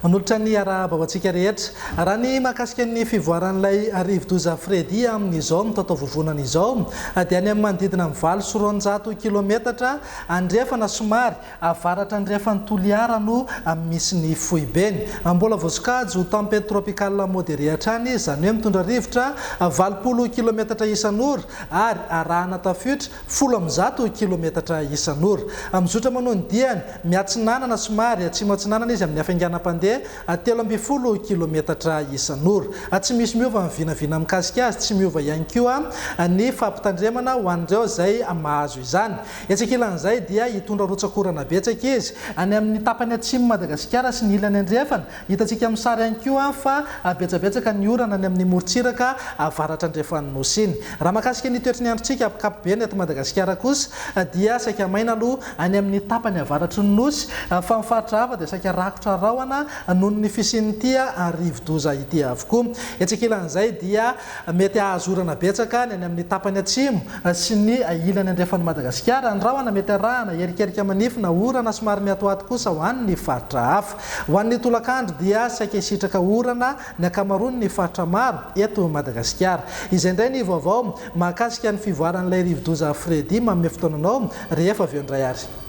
Manolotra ny arahaba ho antsika rehetra. Raha ny mahakasika ny fivoaran'ilay rivodoza Freddy amin'izao mitataovovonana izao dia any amin'ny manodidina ny 208 kilometatra andrefana somary avaratra andrefan'i Toliara no misy ny foibeny. Mbola voasokajy ho tempête tropicale modérée hatrany izy, izany hoe mitondra rivotra 80 kilometatra isan'ora ary arahana tafiotra 110 kilometatra isan'ora. Mizotra manohy ny diany miatsinanana somary atsimo atsinanana izy amin'ny hafainganam-pandeha 13 kilometatra isan'ora. Tsy misy miova ny vinavina mikasika azy, tsy miova ihany koa ny fampitandremana ho an'ireo izay mahazo izany. Etsy ankilan'izay dia hitondra rotsak'orana betsaka izy any amin'ny tapany atsimon'i Madagasikara sy ny ilany andrefana. Hitantsika amin'ny sary ihany koa fa betsabetsaka ny orana any amin'ny morontsiraka avaratra andrefan'ny Nosy iny. Raha mahakasika ny toetry ny androntsika ankapobeny eto Madagasikara kosa dia saika maina aloha any amin'ny tapany avaratry ny Nosy fa ny faritra hafa dia saika rakotra rahona noho ny fisian'ity rivodoza ity avokoa. Etsy ankilan'izay dia mety hahazo orana betsaka ny any amin'ny tapany atsimo sy ny ilany andrefan'i Madagasikara. Ny rahona mety arahana erikerika manify na orana somary miatoato kosa ho an'ny faritra hafa. Ho an'ny tolakandro dia saika hisitraka orana ny ankamaroan'ny faritra maro eto Madagasikara. Izay indray ny vaovao mahakasika ny fivoaran'ilay rivodoza Freddy. Manome fotoana anao rehefa avy eo indray ary.